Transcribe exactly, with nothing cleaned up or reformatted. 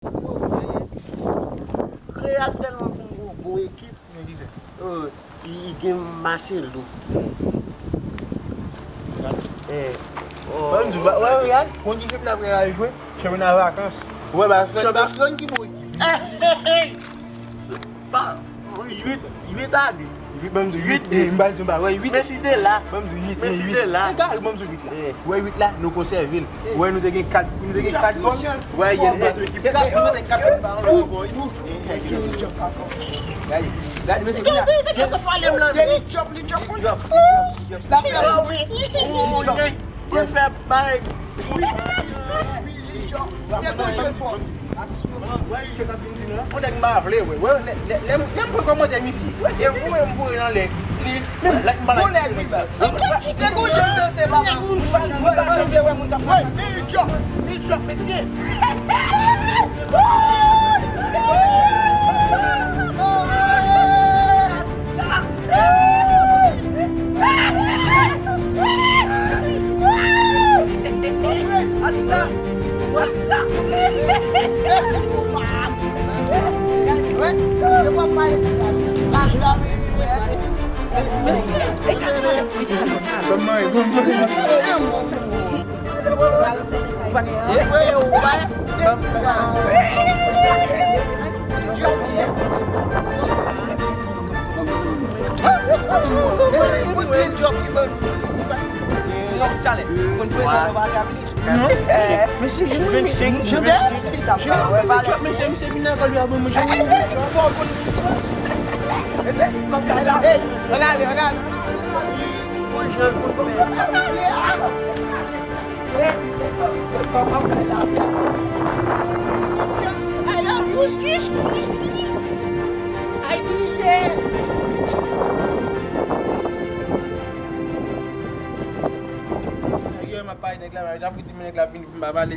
Real tèlman fin gwo bon ekip. Men ki sa? Oh, li gen Marcelo. Eh. Oh. Ban m di w, wè, wè, Real, konn ki ekip n ap Real jwe? Chanpyona vakans. Wè, Barcelone, Barcelone ki bon ekip. Hey, hey, hey. Se pa uit, uit ane. Ban m di uit, eh, m ba di w, wè, uit. Messi te la. Ban m di uit, Messi te la. Gade, ban m di uit la. Eh. Wè, uit la, nou konsève l. Wè, nou te gen kat, nou te gen kat gòl. Wè, gen ekip la. Gade, gade, mesye, gade, gade sa pale m la. Se li chòp, li chòp. Li chòp, li chòp. Li chòp. Pou l fè bay. Wi, wi, wi, li chòp. Se bon jwè fò. Wè, li chòp ap vin di nou la. On nèg m pa vle, wè. Wè, lè, lè, lè m pran kòmantè misye. Wè, e ou menm voye nan lè. Li, like, m pa like. Bon nèg, wi, sa. Se gon jan l danse, papa. Ou pa, ou pa sanble wè moun k ap. Wè, men li chòp. Li chòp, mesye. Atis la! Atis la! Mèsi. Ban m manje, ban m manje. Non. Mesye, je vennsenk, je vennsenk. Mesye, misye vin nan kòl yo a ban mwen, je vennsenk. Fò konn. Mesye, kòm kay la. Hey, ann ale, ann ale. Bon jan l konn fè. Ann ale. Nèg yo, m ap pale nèg la, m ap di men nèg la vin pou m pa pale.